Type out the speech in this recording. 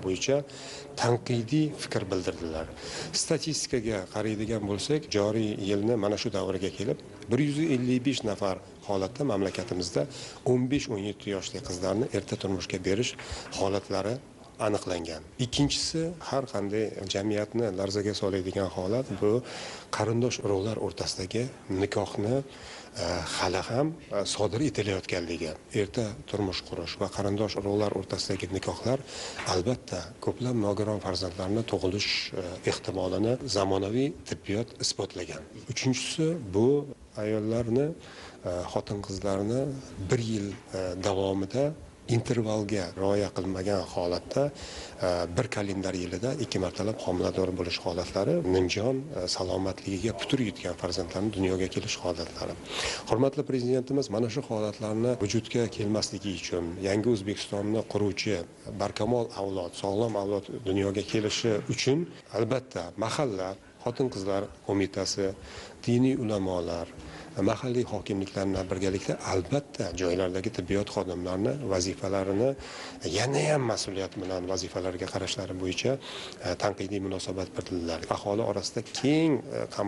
Bo'yicha tanqidiy fikr bildirdilar. Statistikaga qaraydigan bo'lsak, joriy yilni mana shu davriga kelib 155 nafar holatda mamlakatimizda 15-17 yoshli qizlarni erta turmushga berish holatlari aniqlangan. Ikkinchisi, har qanday jamiyatni larzaga soladigan holat bu qarindosh urug'lar o'rtasidagi nikohni hali ham sodir etilayotganligi. Erta turmush qurish va qarindosh urug'lar o'rtasidagi nikohlar albatta ko'plab nogiron farzandlarni tug'ilish ehtimolini zamonaviy tibbiyot isbotlagan. Uchinchisi, bu ayollarni, xotin qizlarni bir yil davomida intervalga rioya qilmagan holatda bir kalendar yilida 2 martalab homilador bo'lish holatlari, nimjon salomatligiga putur yetgan farzandlarning dunyoga kelish holatlari. Hurmatli Prezidentimiz mana shu holatlarni vujudga kelmasligi uchun, yangi O'zbekistonni quruvchi barkamol avlod, sog'lom avlod dunyoga kelishi uchun albatta mahalla, xotin-qizlar qo'mitasi, diniy ulamolar, mahalliy hokimliklar bilan birgalikda albatta joylardagi tibbiyot xodimlarini vazifalarini yana ham mas'uliyat bilan vazifalarga qarashlari bo'yicha tanqidiy munosabat bildirdilar. Aholi orasida keng